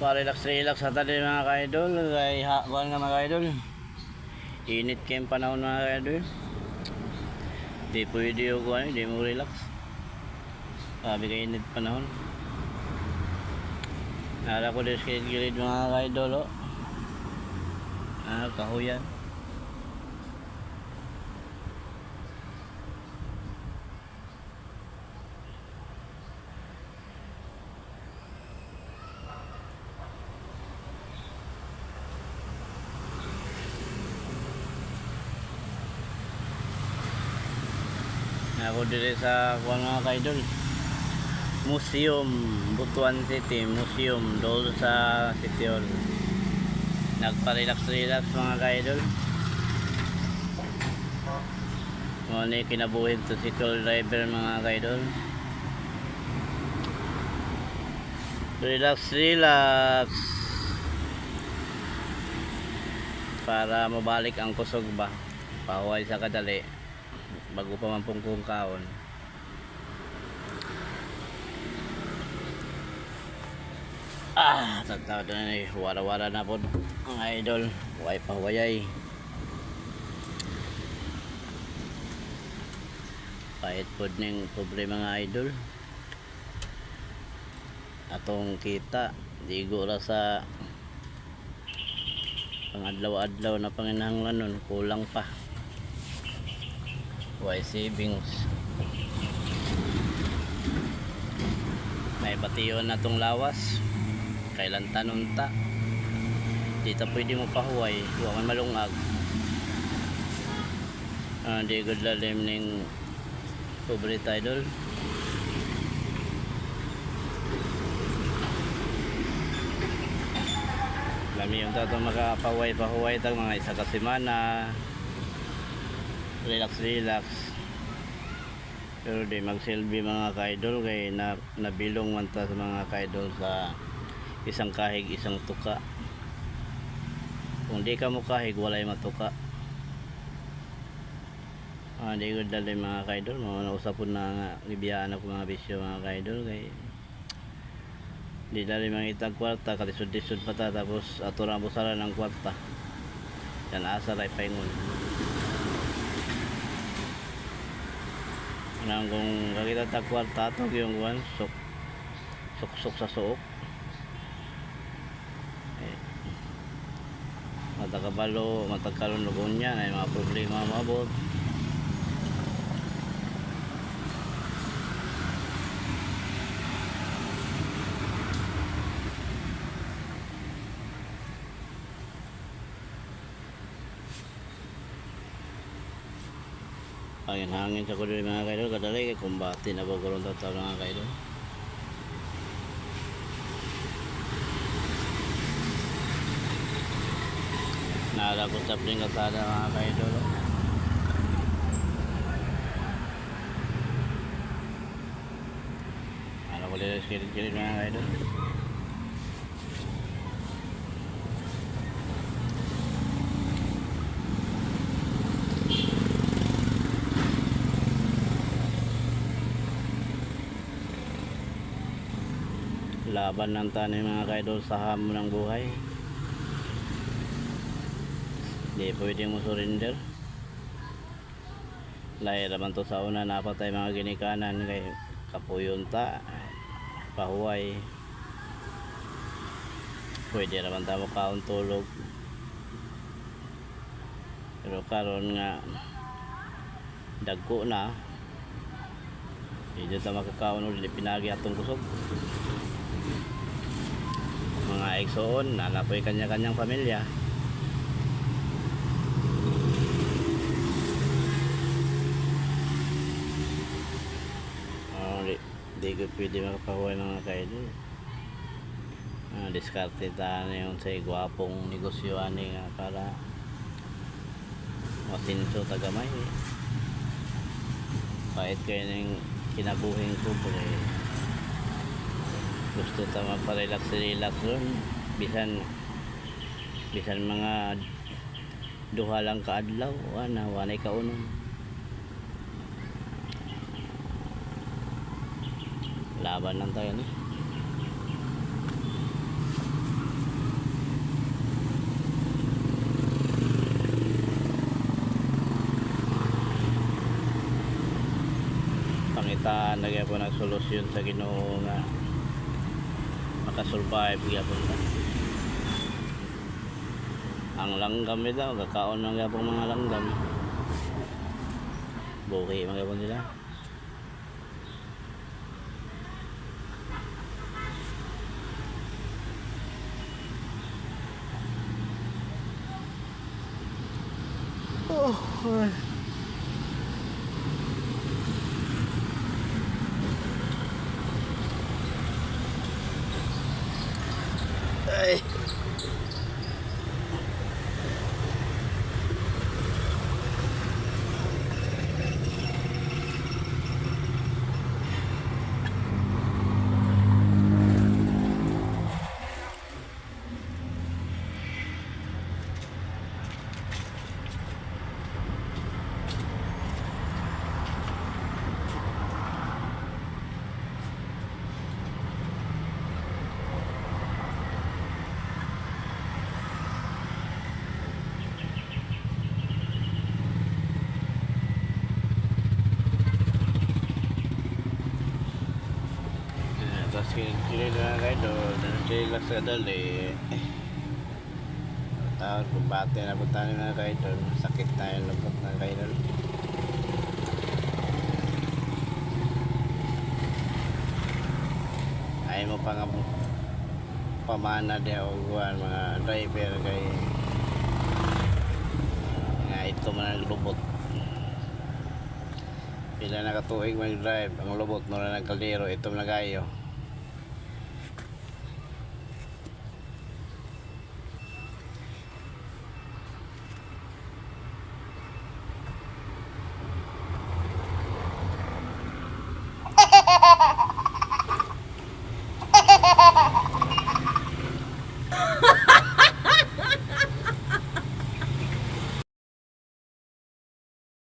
Pa-relax-relax sa tali, mga ka-idol. Kay ha, kuwan nga, mga ka-idol. Init kayong panahon, mga ka-idol. Di pwede yung kuwan, di mo relax. Sabi kay init panahon. Nara ko din sa gilid, mga ka-idol, oh. Ah, kahuyan. Ako dire sa kuwan, mga ka-idol. Museum, Butuan City, Museum, doon sa City Hall. Nagpa-relax-relax, mga ka-idol. Mo ni kinabuhi to si call driver, mga ka-idol. Relax, relax. Para mabalik ang kusog ba. Pahuway sa kadali. Bago pa man pong kung kaon. Ah, tatawa na eh. Wara-wara na po ang idol. Huway pa huwayay. Pahit po ning problema nga, idol. Atong kita, digo ra sa pangadlaw-adlaw na panginahanglan nun, kulang pa. Why savings? May bation na tong lawas. Kailan tanon ta? Dito pwede mo pahuway, huwag man malungag. Ah, di good lalim ning pobre idol. Lami yung tato makapahuway pahuway tag mga isa ka semana. Relax, relax. Pero di magsilbi, mga ka-idol, kay na, nabilong man ta sa mga ka-idol sa isang kahig isang tuka. Kung di ka mo kahig, walay matuka. Ah, di ko dali, mga ka-idol, mga nausapon na nga gibiyaan ako mga bisyo, mga ka-idol, kay di dali mga itag kwarta, kalisod-lisod pa ta, tapos ato ra busaran ang kwarta. Yan asa ray paingon. Anang kung kakita tag kwarta ato yung kuan sok suksok sa suok. Eh, matakabalo, matagkaroon lugon niya, na mga problema mabot. Hangin hangin sa kulo, mga kaidol, kadali kay kumbati na ba karon tataw, mga kaidol. Nara ko sa pling kasada, mga kaidol. Ano ko dito kilit-kilit, mga kaidol. Laban ng tanay, mga kaidol, sa hamon ng buhay. Di pwede mo surrender. Lahi raman to sa una, napatay mga ginikanan kay kapuyon ta pahuway. Pwede raman ta mo kaon tulog. Pero karon nga dagko na, hindi ta makakaon ulit, pinagi atong kusog. Mga igsoon, nanapoy kanya-kanyang pamilya. Oh, di ko pwede makapahuway, mga kaidol. Ah, diskarte ta na yung sa gwapong negosyo ani nga para masinso tagamay. Kahit kayo ng kinabuhing ko eh, gusto ta maparelax relax ron bisan bisan mga duha lang kaadlaw, ana wanay kaunon. Laban lang tayo ni. Pangitaan na gyapon ang solusyon sa Ginoo nga makasurvive gyapon ta. Ang langgam ito, kakaon lang gyapon mga langgam. Buki man gyapon sila. Oh, ay. Ay. Eh, tapos kinig na kayo doon, relax ka dali. Tawag, kumbate na po tayo mga kaidol. Sakit tayo, lubot na kaidol. Ayaw mo pa nga pamana di o kuwan, mga driver kay nga ito man ang lubot. Pila na katuig mag-drive, ang lubot mo na ng kaldero, ito na kayo.